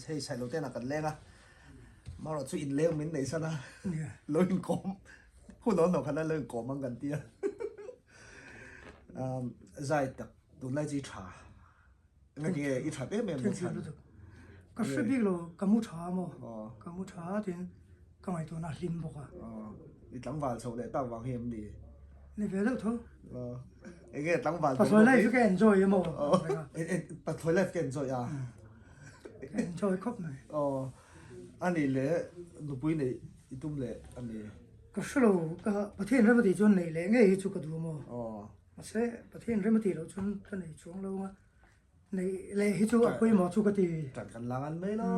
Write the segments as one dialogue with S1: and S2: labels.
S1: Hei Sailo te inah kan leng a, marawh chu inleng min neih san a, lo inkawm hun awn lo khan a lo inkawm ang kan ti a. Zai tak tunlai chu i tha. Engati nge i that em em na chhan?
S2: Ka hre bik lo, ka mu tha a maw? Ka mu tha a tin ka ngaihtuahna a hlim bawk a.
S1: I tlangval chhoh leh tak vang hi em ni?
S2: Ni ve deuh tho.
S1: Enge tlangval
S2: Pathlawi life hi ka enjoy a maw?
S1: Pathlawi life ka enjoy a.
S2: Ka enjoy khawp mai.
S1: A nih leh nupui neih i tum leh a ni?
S2: Ka hre lo, ka Pathian rem a tih chuan neih leh ngei hi chu ka duh a maw? Mahse, Pathian rem a tih loh chuan ka nei chuang lo ang a, neih leh hi chu a pawimawh chu ka ti.
S1: Ṭan kan la ngan mai lo.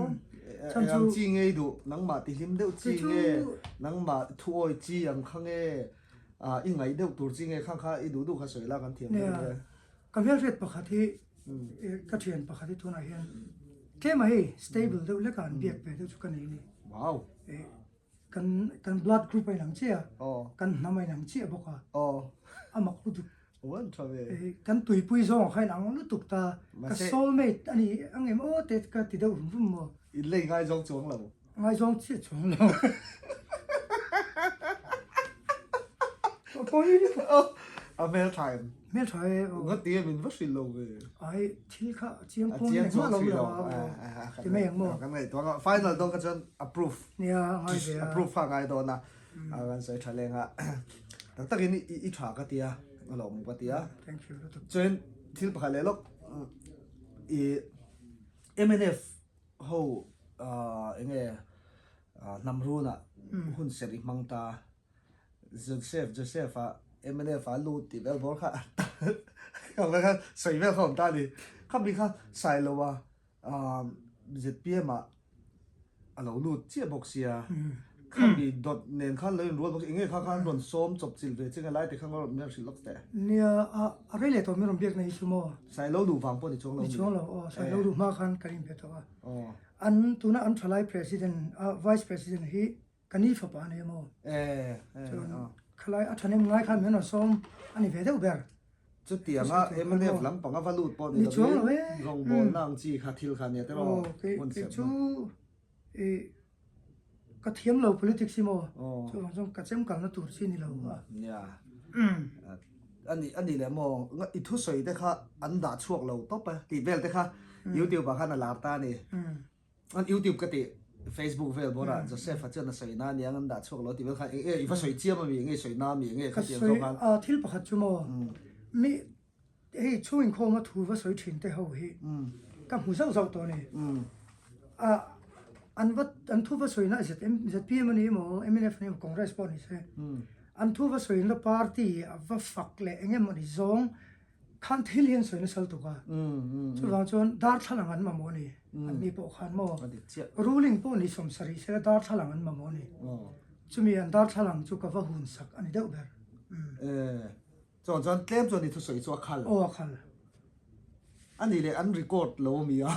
S1: Eng ang chi nge i duh? Nangmah ti hlim deuh chi nge? Nangmah thu awi chi ang kha nge? I ngaih deuh tur chi nge? Khang kha i duh duh kha sawi la kan thiam deuh nge?
S2: Ka hmelhriat pakhat hi, ka ṭhian pakhat hi tunah hian tlem a hei stable deuh hlek a an biak ve deuh chu ka nei a ni.
S1: Wow!
S2: Kan kan blood group a inang chiah a, kan hnam a inang chiah bawk a, a mak lutuk. Kan tuipui zawng kha inang lutuk ta, ka soul mate a ni ang em aw te ka ti deuh rum rum maw.
S1: In lei ngaizawng chuang lo.
S2: Ngaizawng chiah chuang lo. Pawi lutuk.
S1: A hmeltha em?
S2: Hmeltha e aw.
S1: Nga ti em in va hrilh lo ve.
S2: Ai thil kha a chiang kawng eng mah lo lo a ti mai ang maw.
S1: Kan ngaihtuah ang a, final dawn kha chuan approve.
S2: Nia a ngai ve a.
S1: Approve kha a ngai dawn a, a kan sawi tha leng a. Tak takin i tha ka ti a, a lawm ka ti a.
S2: Thank you lutuk.
S1: Chuan thil pakhat leh lawk i mnf ho enge hnam runah hun serh i hmang ta. Joseph Joseph a mnf a lut tih vel bawr kha kha kha sawi vel kha awm ta a ni. Khami kha Sailo a zpm ah a lo lut chiah bawk sia khami dawt nen khan lo inrual bawk sia enge kha khan rawn sawm chawp chilh ve che nge lai te kha rawn min hrilh lawk teh.
S2: Nia a a rei leh tawh min rawn biak na hi chu maw.
S1: Sailo luh vang pawh ni chuang lo.
S2: Ni chuang lo aw Sailo luh hma khan kan inbe tawh a. An tuna an thalai president a vice president hi Ka ni fapa a nei maw? Chuan khalai a thahnem ngai khan min rawn sawm a ni ve deuh ber.
S1: Chutianga mnf lampang a va lut pawh ni lovin rawngbawlna ang chi kha thil kha a nia tiraw?
S2: Aw kei chu i ka thiam lo politics hi maw? Chuvang chuan ka chem kalna tur chi ni lo a.
S1: Nia. A nih a nih leh maw i thusawi te kha an dah chhuak lo tawp a tih vel te kha youtube ah khan a lar ta a ni. An YouTube ka tih Facebook vel bawr ah Joseph a chuan a sawi na aniang an dah chhuak lo tih vel khan eng e i va sawi chiam ami eng e sawi na ami eng e
S2: kha tiang zawk khan. Ka sawi thil pakhat chu maw mi hei chhung inkhawm a thu va sawi thin te ho hi ka hmu zauh zauh tawh a ni. A an va an thu va sawi na ZPM a ni emaw mnf a ni emaw Congress pawh ni se an thu va sawi na party a va fak leh eng emaw ni zawng Khan thil hi an sawi nasa lutuk a, chuvang chuan darthlalang an mamawh a ni, an ni pawh khan maw ruling pawh ni 70 sela darthlalang an mamawh a ni, chumi an darthlalang chu ka va hun sak a ni deuh ber.
S1: Chuan chuan tlem chuan i thusawi chu a khal.
S2: Aw a khal.
S1: A nih leh an record lo a mi a,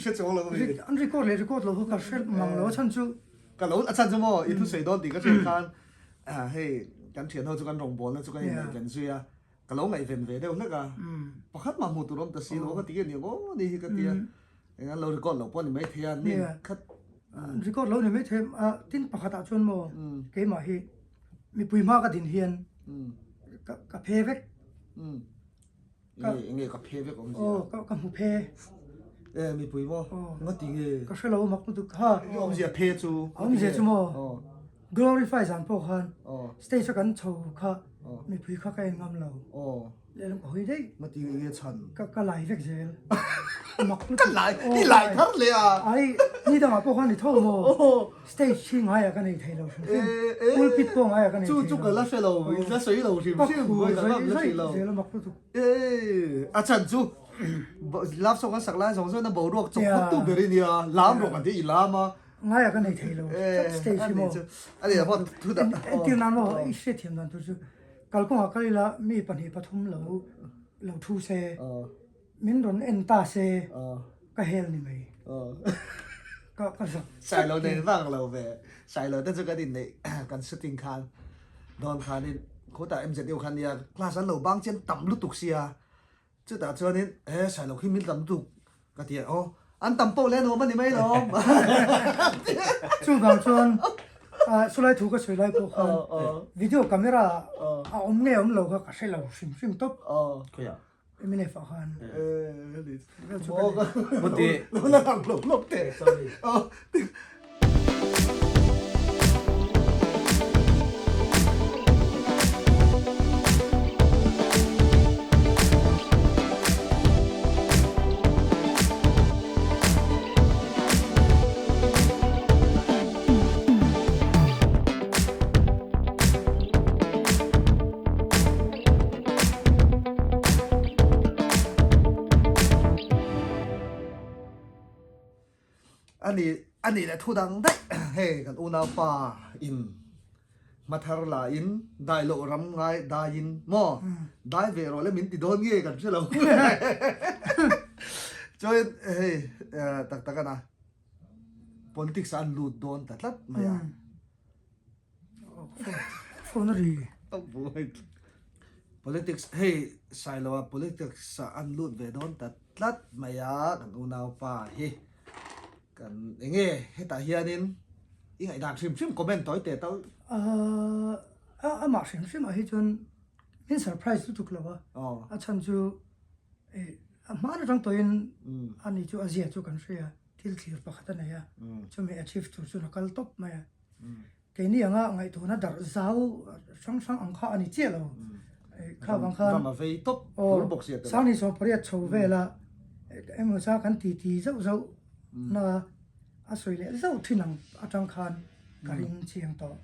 S1: hre chuang lo a mi.
S2: An record leh record lo kha ka hre mang lo a chhan chu.
S1: Ka lo a chhan chu maw i thusawi dawn tih ka hriat khan hei kan thian ho chu kan rawngbawlna chu kan inneih zui a. Ka lo ngaihven ve deuh hlek a, pakhat mah hmuh tur awm ta si lo ka ti nge ni aw ni hi ka ti a, eng an lo record lo pawh ni maithei a, ni khat.
S2: Record lo ni maithei a, tin pakhat ah chuan maw keimah hi mipui hma ka din hian ka phe vek.
S1: Enge enge ka phe vek awmzia?
S2: Aw ka hmu phe.
S1: E mipui maw? Nga ti nge?
S2: Ka hre lo mak lutuk ha.
S1: Awmzia phe chu?
S2: Awmzia chu maw? Glorify zan pawh khan stage a kan chho kha mipui kha ka en ngam lo. Lehlam ka hawi daih.
S1: Nga ti nge chhan?
S2: Ka ka lai vek zel.
S1: Mak lutuk. Ka lai? I lai thar leh a?
S2: Ai ni dangah pawh khan ni tho maw? Stage hi ngaiah ka nei thei lo hrim hrim. Pulpit pawh ngaiah ka nei thei lo.
S1: Chu chu ka la hre lo, i la sawi lo hrim hrim.
S2: Ka khur zaih zaih zel a mak lutuk.
S1: A chhan chu love song an sak lai zawng zawng in a boruak chawk phawt tu ber i nia, lam rawk an ti i lam a.
S2: Ngaiah ka nei thei lo stage hi maw. Entir nan maw i hriatthiam dan tur chu kalkawngah kal ila mi pahnih pathum lo lo thu se min rawn en ta se ka hel ni mai. Ka ka zak.
S1: Sailo nen vang lo ve. Sailo te chu kan inneih kan shooting khan dawn khanin khutah MZU khan nia class an lo bang chian tam lutuk sia. Chutah chuanin he Sailo khi min tam lutuk ka ti a aw. An tam poh leh nuam a ni mai lawm.
S2: Chuvang chuan chulai thu ka sawi lai pawh khan video camera a awm nge awm lo kha ka hre lo hrim hrim tawp.
S3: Khawiah?
S2: MNF ah khan.
S3: Sorry.
S1: A ni a nih leh thu dang daih hei kan unaupa in hmathar la in dai loh ram ngai dai in maw dai ve rawh le min ti dawn nge kan hre lo chuan hei tak tak ana politics ah an lut dawn ta tlat mai a.
S2: Phone a ri.
S1: Politics hei Sailoa politics ah an lut ve dawn ta tlat mai a kan unaupa hi kan enge hetah hianin i ngaihdan hrim hrim comment tawi teh tal.
S2: Ahh amah hrim hrim ah hi chuan min surprise lutuk lo a a chhan chu a hman atang tawhin ani chu a zia chu kan hria thil thlir pakhat a nei a chumi achieve tur chuan a kal tawp mai a. Keini anga ngaihtuahna darh zau hrang hrang ang kha a ni chiah lo. Kha vang khan
S1: Ram a vei tawp tur bawk sia tawh.
S2: Sangni 18 chho vela emaw cha kan ti ti zauh zauh na a sawi leh zauh thin ang atang khan ka ring chiang tawh.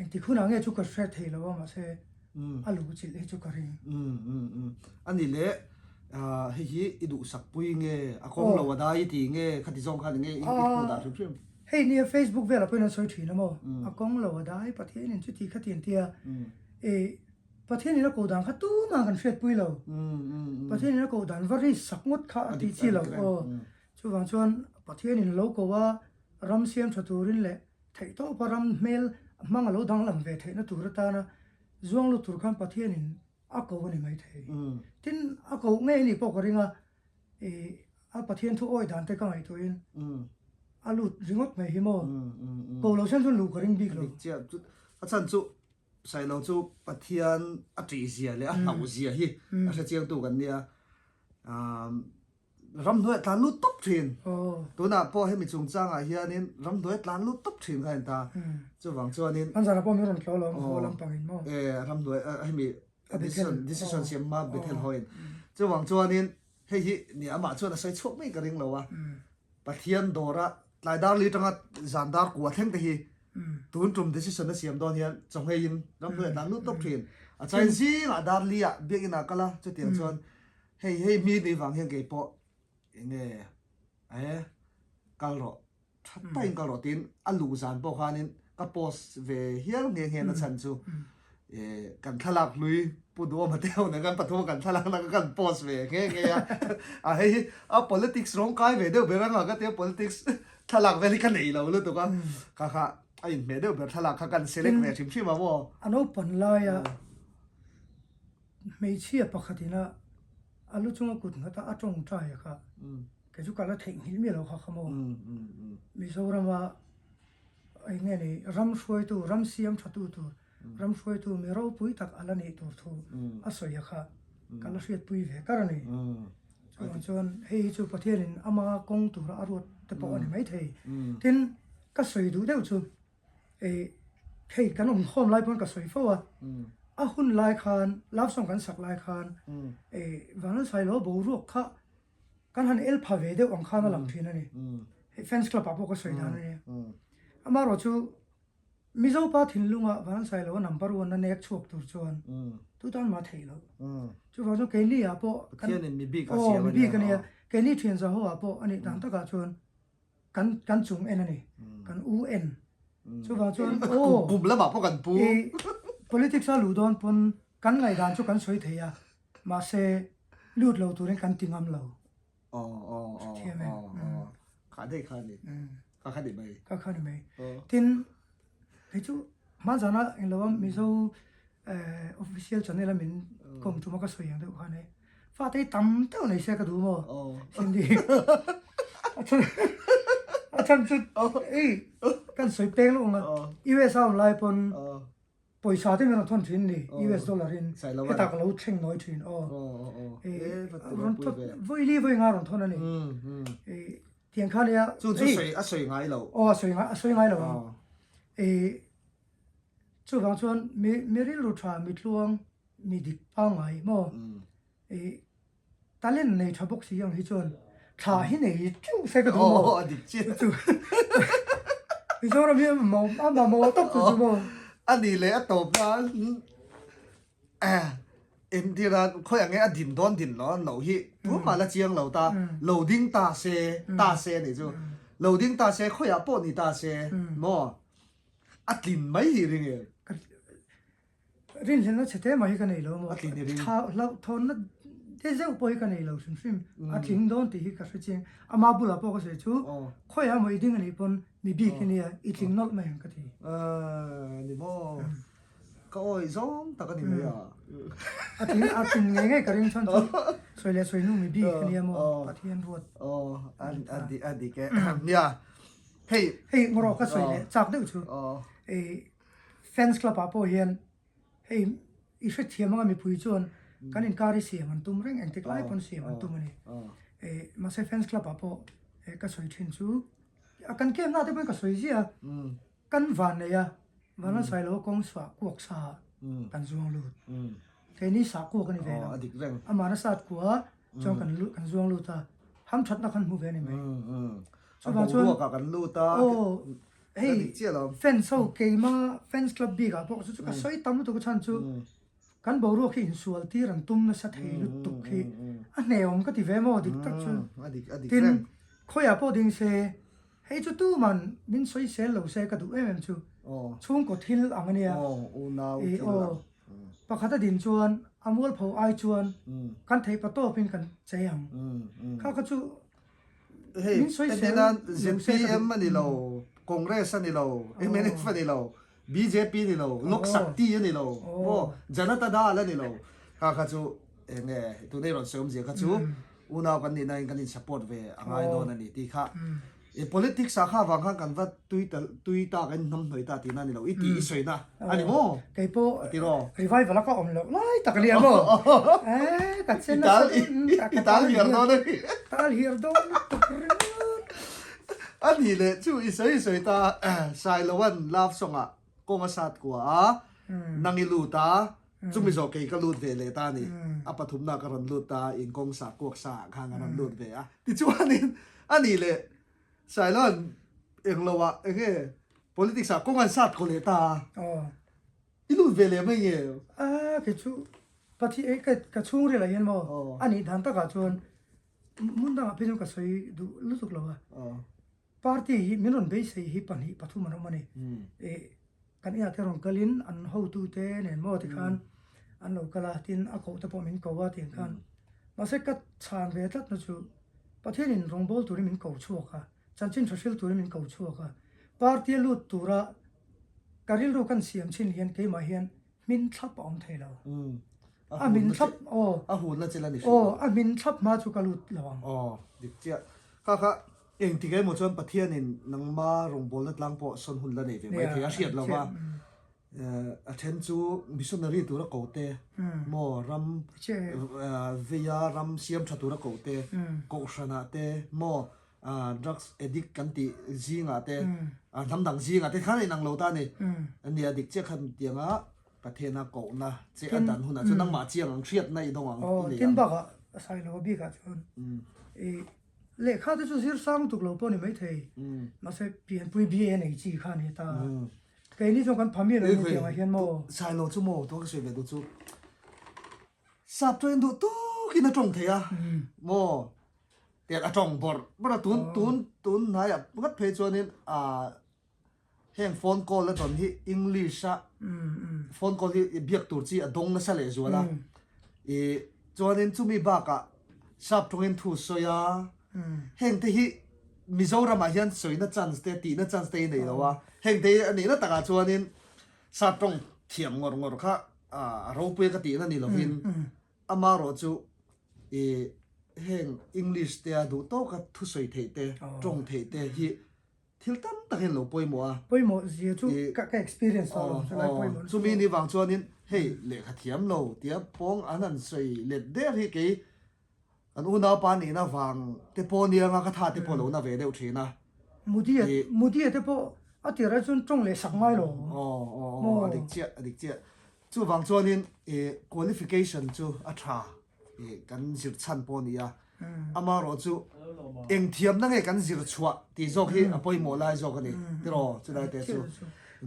S2: Engtik hunah nge chu ka hre thei lo a mahse a lu chilh hi chu ka ring.
S1: A ni le hei hi i duhsak pui nge a kawng lo a dai i ti nge khati zawng khan enge i hmuh dah hrim hrim.
S2: Hei nia Facebook velah pawhin an sawi thin a maw? A kawng lo a dai Pathianin chuti kha ti an ti a, e Pathianin a koh dan kha tumah kan hriatpui lo. Pathianin a koh dan va ri sak ngawt kha a ti chi lo aw. Chuvang chuan Pathianin a lo ko a, ram siam tha turin leh theihtawpa ram hmel hmang a lo danglam ve theihna tur atana zuang lut tur khan Pathianin a ko a ni maithei. Tin, a koh ngei a nih pawh ka ring a, I a Pathian thu awi dan te ka ngaihtuahin a lut ringawt mai hi maw? Ko lo sen chuan luh ka ring bik lo.
S1: Dik chiah chu a chhan chu Sailo chu Pathian a ṭih zia leh a hlauh zia hi a hre chiangtu kan nia. Ramhnuai a tlan lut tawp ṭhin. Tunah pawh hemi chungchangah hianin ramhnuai a tlan lut tawp ṭhin kha a inta. Chuvang chuanin.
S2: Hmanzarah pawh min rawn tlawh lo ang haw lampangin maw?
S1: E ramhnuai hemi decision decision siam hma Bethel hawiin. Chuvang chuanin hei hi ni amah chuan a sawi chhuak mai ka ring lo a. Pathian dawra tlai dar li tanga zan dar kua thleng te hi tun tum decision a siam dawn hian chawngheiin ramhnuai a tlan lut tawp thin. A chain zingah dar li ah biakinn ah kal a chutiang chuan hei hei mi ni vang hian keipawh enge e kal rawh Tha takin ka rawh tiin a luh zan pawh khanin ka post ve hial nghe nghe na chhan chu kan thlalak hlui Pu Duhawma te ho nen kan pathum a kan thlalak na kha kan post ve nghe nghe a, a hei hi a politics rawng kai ve deuh ber anga ka tia politics thlalak vel hi ka nei lo lutuk a, kha kha a inhmeh deuh ber thlalak kha kan select ve hrim hrim a maw.
S2: A naupang laia hmeichhia pakhatin a a lu chunga kut nghat a a tawngtai a kha. Kei chu ka la theihnghilh miah lo kha kha maw. Mizorama eng nge ni ram hruaitu, ram siam thatu tur, ram hruaitu mi ropui tak a la nih tur thu a sawi a kha ka la hriatpui ve kar a ni. Chuvang chuan hei hi chu Pathianin ama kawng tura a ruat te pawh a ni maithei. Tin, ka sawi duh deuh chu hei kan awm khawm lai pawn ka sawi fo a, a hun lai khan love song kan sak lai khan Vanlalsailo boruak kha Kan han el pha ve deuh ang khan a lang thin a ni. Hei fans club ah pawh ka sawi dan a nia. Amaherawh chu Mizo pa thinlunga Vansailo a number one a nek chhuak tur chuan tu tan mah theih loh. Chuvang chuan keini ah pawh
S1: kan Pathianin mi bik a siam a nia.
S2: Aw mi bik a nia. Keini thian za ho ah pawh a nih dan takah chuan kan kan chung en a ni. Kan u en. Chuvang chuan aw
S1: Kum lamah pawh kan pu.
S2: Politics a luh dawn pawn kan ngaihdan chu kan sawi thei a. Mahse lut lo turin kan ti ngam lo.
S1: Aw aw aw aw aw kha dei kha ni kha kha ni mai.
S2: Kha kha ni mai. Tin hei chu hma zana englo a Mizo official channel a min kawm tuma ka sawi ang deuh khan e fate hi tam deuh nei se ka duh maw Cindy. A chhan a chhan chu ei kan sawi peng lo ang a US a awm lai pawn pawisa te min rawn thawn thin ni US dollar in hetah ka lo thleng nawi thin aw rawn thawn vawi li vawi nga rawn thawn a ni tiang kha nia
S1: chu chu sawi a sawi ngai lo
S2: aw a sawi a sawi ngai lo ang chuvang chuan mi mi rilru tha mi tluang mi dik pangngai maw Talent nei tha bawk si ang hi chuan thla hi nei teuh se ka duh maw?
S1: Aw a dik chiah.
S2: Chu Mizoram hi a mamawh a mamawh tawp chu chu maw?
S1: A nih leh a tawp nan entir a khawi ang nge a din dawn din lo an loh hi tumah la chiang lo ta lo ding ta se ta se a nih chu lo ding ta se khawiah pawh ni ta se maw a tlin mai hi ring em?
S2: Rinhlelna chhe te mah hi ka nei lo maw?
S1: A tling i ring.
S2: Thla hlauhthawnna te zeuh pawh hi ka nei lo hrim hrim. A tling dawn tih hi ka hre chiang. Ama bulah pawh ka sawi chu khawiah emaw i ding a nih pawn mi bik hi nia i tling nawlh mai ang ka ti.
S1: Ni maw? Ka awih zawng tak a ni mai a.
S2: A tling a tling ngei ngei ka ring chhan chu sawi leh sawi hnu mi bik hi nia maw? Pathian ruat.
S1: Aw a dik e. Nia hei.
S2: Hei ngaw ka sawi leh chak deuh chu. Fans club ah pawh hian hei i hrethiam anga mipui chuan kan inkar hi siam an tum reng engtik lai pawn siam an tum a ni. Mahse fans club ah pawh ka sawi thin chu kan game na te pawhin ka sawi ziah a, kan van nei a, Vanlalsailo kawng suah kuak sa ah kan zuang lut. Keini sah kuak a ni ve lo. Amah na sat kua chuan kan kan zuang lut a, hamthatna khan hmu ve a ni mai.
S1: Chuvang chuan aw
S2: Hei fans ho keima fans club bik ah pawh chu chu ka sawi tam lutuk a chhan chu kan boruak hi insual tir an tum nasa thei lutuk hi a hnehawm ka ti ve maw dik tak chu tin khawiah pawh ding se hei chu tuman min sawi sel lo se ka duh em em chu chhungkaw thil ang ania ih aw pakhat a din chuan a mualpho ai chuan kan theih patawp in kan chei ang kha kha chu
S1: Hei, heti nan zpm a ni lo, Congress a ni lo, mnf a ni lo, bjp a ni lo, Lok Shakti a ni lo, maw Janata Dal a ni lo. Kha kha chu eng nge tuna i rawn sawi awmzia kha chu unau kan nihna in kan in support ve a ngai dawn a ni tih kha. I politics ah kha avang khan kan va tui ta tui ta kan hnam hnawih ta tihna a ni lo, i tih i sawina a ni maw?
S2: Kei pawh
S1: Tiraw?
S2: revival a ka awm loh lai tak a nia maw? Eeh ka che nasa
S1: I tal hiar dawn a ni.
S2: Tal hiar dawn lutuk ringawt.
S1: A nih leh chu i sawi sawi ta Sailoan love song ah kawng a sat kua a, nang i lut a, chumi zawh kei ka lut ve leh ta a ni. A pathumna ka rawn lut ta, in kawng sa kuak sa ah khan ka rawn lut ve a. Tichuanin a nih leh Sailoan englo ah enge politics ah kawng an sat kaw leh ta a. I lut ve leh mai nge?
S2: A kei chu Pathi ei ka ka chhungril ah hian maw a nih dan takah chuan hmun dangah phei chuan ka sawi duh lutuk lo a. Party hi min rawn beisei hi pahnih pathum an awm a ni. Ih kan inah te rawn kalin an hotute nen maw tikhan an lo kal a tin a koh te pawh min ko a tiang khan mahse ka chhan ve tlat na chu Pathianin rawngbâwl turin min ko chhuak a chanchin tha hril turin min ko chhuak a party a lut tura Ka rilru kan siam chin hian keimah hian hmin thlap a awm thei lo. A hmin thlap, aw.
S1: A hunna chil a ni
S2: hrim. Aw, a hmin thlap hma chu ka lut lo ang.
S1: Aw, dik chiah. Kha kha, engtik emaw chuan Pathianin nangma rawngbawlna tlang pawh sawn hun la nei ve mai thei a hriat lo va. A then chu missionary tura ko te, maw ram veia ram siam tha tura ko te, kohhranah te, maw drugs addict kan tih zingah te hnam dang zingah te khan a inang lo ta a ni. Nia dik chiah khan tianga Pathiana kohna che a dan hunah chuan nangmah chiang ang hriatna i dawng ang i nei ang.
S2: Tin bakah Sailo bikah chuan i lehkha te chu zir sang tuk lo pawh a ni maithei mahse pianpui BA nei chi kha a ni ta. Keini chuan kan pha miah lo ni tiangah hian maw.
S1: Sailo chu maw tuna ka sawi ve duh chu sap chuan duh tukin a tawng thei a maw. Tiang a tawng bawrh bawrh a tun tun tun hnaiah ngat phei chuanin ah heng phone call a tawn hi English a phone call hi biak tur chi a dawng nasa leh zual a ih chuanin chumi bakah sap tawngin thu sawi a heng te hi Mizoramah hian sawina chance te tihna chance te hi nei lo a heng te hi a nihna takah chuanin sap tawng thiam ngawr ngawr kha a ropui a ka tihna ni lovin amaherawhchu ih. Heng English te a duh tawka thusawi theih te, tawng theih te hi thil tam tak hian lo pawimawh a.
S2: Pawimawh zia chu ka experience tawh lo chu lai pawimawh.
S1: Chumi ni vang chuanin hei lehkha thiam lo tia pawng an han sawi let der hi kei kan unaupa nihna vang te pawh nia anga ka tha te pawh lo na ve deuh thin a.
S2: Mudia Mudia te pawh a tirah chuan tawng leh sak ngai lo.
S1: Aw aw a dik chiah a dik chiah. Chuvang chuanin qualification chu a tha. kan zir chhan pawh a ni a, amaherawh chu eng thiamna nge kan zir chhuah tih zawk hi a pawimawh lai zawk a ni tiraw chulai te chu.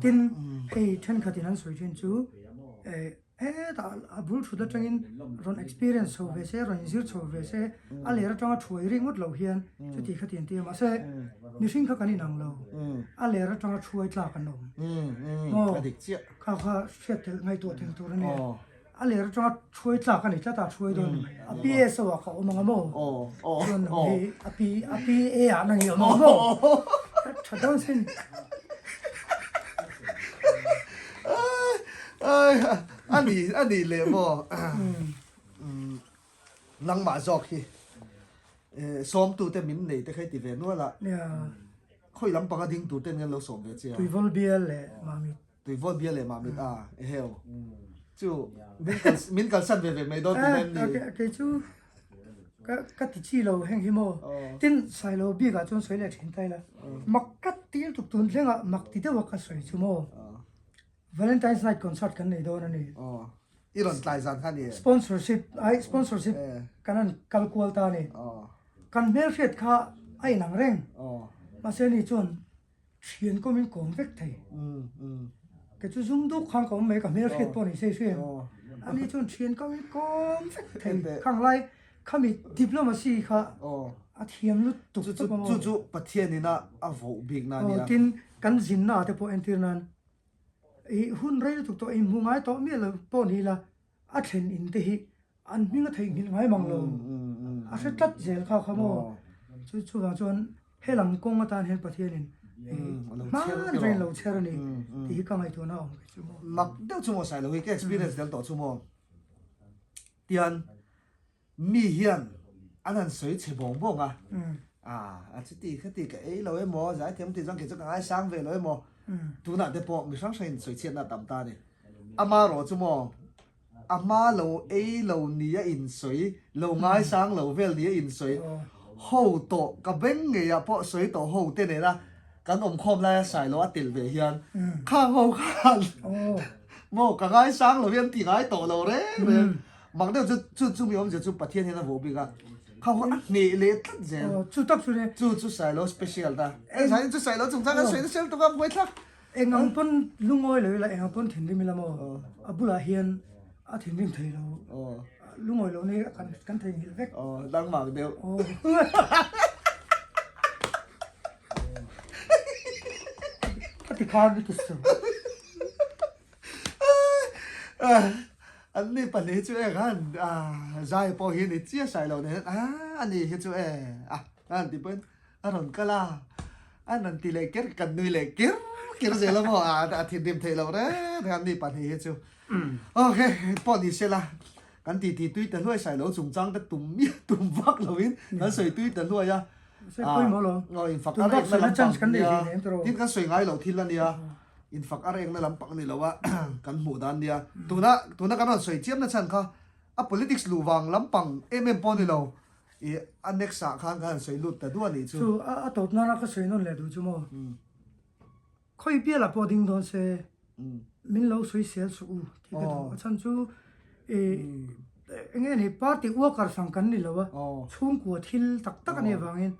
S2: Tin, hei thenkhatin an sawi thin chu hetah a bul thut atangin rawn experience chho ve se, rawn inzir chho ve se, a ler atanga thuai rik ngawt lo hian chuti kha ti an ti a, mahse mihring kha kan inang lo, a ler atanga thuai tlak an awm.
S1: Maw?
S2: Kha kha hriat tel ngaihtuah tel tur a ni. A ler atanga hruai tlak a ni tlat a, hruai dawn ni mai. A PSO ah ka awm ang a maw? Chuan nang hi a P a PA ah nang i awm ang a maw? Tha dawn sin.
S1: A ni a ni leh maw? Nangmah zawk hi sawmtute min nei te kha i ti ve nual a. Khawi lampanga ding tur ten nge an lo sawm ve che a?
S2: Tuivawl bial leh Mamit.
S1: Tuivawl bia leh Mamit a, eheu. Chu min kal min kalsan ve ve mai dawn tih em ni?
S2: Kei chu ka ka ti chi lo heng hi maw. Tin Sailo bik ah chuan sawi leh thin ta ila. Mak ka ti lutuk tun thleng ah mak ti deuh a ka sawi chu maw. Valentine's night concert kan nei dawn a ni.
S1: I rawn tlai zan kha ni e.
S2: Sponsorship ai sponsorship kan han kal kual ta a ni. Kan hmelhriat kha a inang reng. Mahse ni chuan Thian kawm in kawm vek thei. Kei chu zum duk khan ka awm mai ka hmel hriat pawh ni se hriat. Ani chuan thian kawm in kawm vek thei. Khang lai khami diplomacy kha a thiam lutuk
S1: tawp a maw. Chu chu Pathian in a a voh bik na ania.
S2: Tin kan zinna ah te pawh entir nan i hun rei lutuk tawh inhmu ngai tawh miah lo pawh ni ila a thlen in te hi An hming a theihnghilh ngai mang lo. A hre tlat zel kha kha maw? Chu chuvang chuan helam kawng atan hian Pathianin hman reng lo chher a ni tih hi ka ngaihtuahna a awm kei chu maw.
S1: Mak deuh chu maw Sailo hi ka experience tel tawh chu maw? Tian mi hian an han sawi chhe bawng bawng a, a chuti khati ka ei lo emaw zaithiam tih chuan kei chu ka ngaisang ve lo emaw tunah te pawh mi hrang hrangin sawi chhiatna a tam ta a ni. Amaherawh chu maw A hma lo ei lo ni a insawi, lo ngaisang lo vel ni a insawi ho tawh, ka beng ngeiah pawh sawi tawh ho te nena kan awmkhawm laia Sailo a tel ve hian khang ho khan maw ka ngaisang lo hi an ti ngai tawh lo reng reng. Mak deuh chu chu chumi awmzia chu Pathian hian a vuah bik a, khang ho a hneh leh tlat zel.
S2: Chu tak chu ni.
S1: Chu chu Sailo special ta. Eng zai chu Sailo chungchang kan sawi nasa lutuk a buaithlak.
S2: Eng ang pawn lungawi lo ila, eng ang pawn thinrim ila maw? A bulah hian a thinrim thei lo. Lungawi lo ni kan kan theihnghilh vek.
S1: Aw, dangmak deuh.
S2: Aw. Ka ti khan i ti suh.
S1: An ni pahnih hi chu e khan zai pawh hi ni chiah sai lo nen a ani hi chu e a an ti pawhin A rawn kal a, a rawn ti leh ker kan nui leh ker ker zel a maw, a thinrim theih loh reng reng a ni pahnih hi chu. Ok, pawh ni se la, kan ti ti tui ta hluai sai lo chungchang te tum miah tum vak lovin kan sawi tui ta hluai a.
S2: Sawi pawimawh lo.
S1: Aw, infak a rekna lampang nia, tin kan sawi ngai loh thil a nia, infak a rekna lampang ni lo a kan hmuh dan nia. Tuna tuna kan rawn sawi chiam na chhan kha a politics luh vang lampang em em pawh ni lo, I a next ah khan ka han sawi lut ta duah nih chu.
S2: Chu a tawp nana ka sawi nawn leh duh chu maw. Khawi bialah pawh ding dawn se min lo sawi sel suh u tih ka duh. A chhan chu i eng nge ni party worker sang kan ni lo a, chhungkua thil tak tak a nih avangin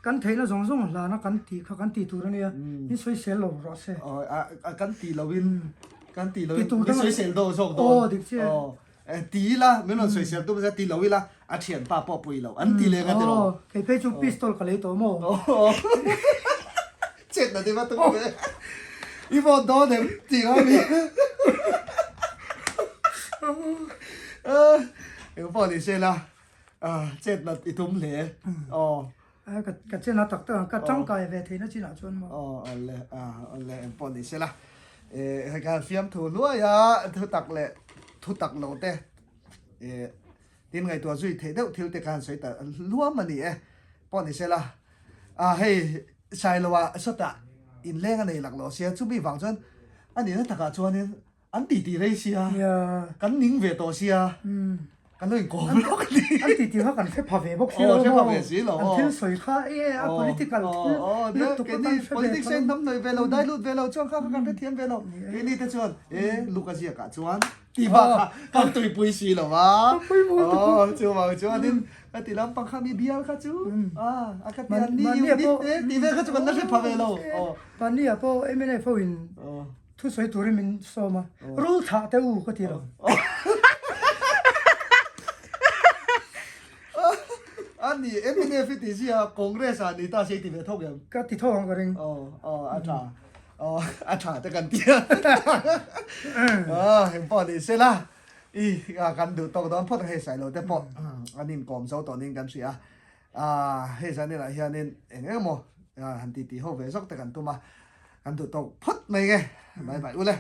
S2: kan theihna zawng zawng hlana kan tih kha kan tih tur a nia, min sawi sel lo rawh se.
S1: Kan tih loin kan tih loin min sawi sel dawn zawk dawn.
S2: Aw dik chiah.
S1: Ti ila, min rawn sawisel tum zet ti lo ila, a thianpa pawh pui lo an ti leng a ti lo.
S2: Aw, kei phei chu pistol ka lei tawh maw?
S1: Chet na deuh a tum ve. I vote dawn em ti nga mi? Eng pawh ni se la, chet nat i tum hle. Aw.
S2: Ka chen a tak tak ang, ka tangkai ve theihna chinah chuan maw?
S1: Aw, awle, awle, eng pawh ni se la. Hei khan fiamthu hluai a, thu tak leh thu tak lo te. Tin ngaihtuah zui theih deuh thil te kha han sawi ta hluam a ni e. Pawh ni sela, a hei Sailoa sawtah inleng a nei laklawh sia, chumi vang chuan a nihna takah chuanin An titi rei sia, kan ning ve tawh sia, kan lo inkawm lawk a ni.
S2: An titi kha kan hre pha ve bawk si lo maw?
S1: Hre pha ve si lo.
S2: An thil sawi kha e a political thil lutuk kha kan hre ve tho.
S1: Politics a inhnam hnawih ve lo, dai lut ve lo chuan kha kha kan hrethiam ve lo. Keini te chuan e Luka ziakah chuan ti bak kha kan tuipui si lo va. Chuvang chuanin ka ti lampang kha mi bial kha chu a ka ti a ni unit te tih vel kha chu kan la hre pha ve lo.
S2: Mahnia pawh mnf ho in Thusawi turin min sawm a, rul thlah teh u ka ti lo.
S1: A ni, mnf i tih zia Congress ah ni ta se i ti ve thawk em?
S2: Ka ti thawk ang ka ring.
S1: Aw, aw, a tha. Aw, a tha te kan ti a. Aw, engpawh ni se la, i kan duh tawk dawn phawt ang hei Sailo te pawh an inkawm zo tawh niin kan hria a. Aaa hei zan inah hianin eng eng emaw han titi ho ve zawk te kan tum a, kan duh tawk phawt mai nge, bye bye u le.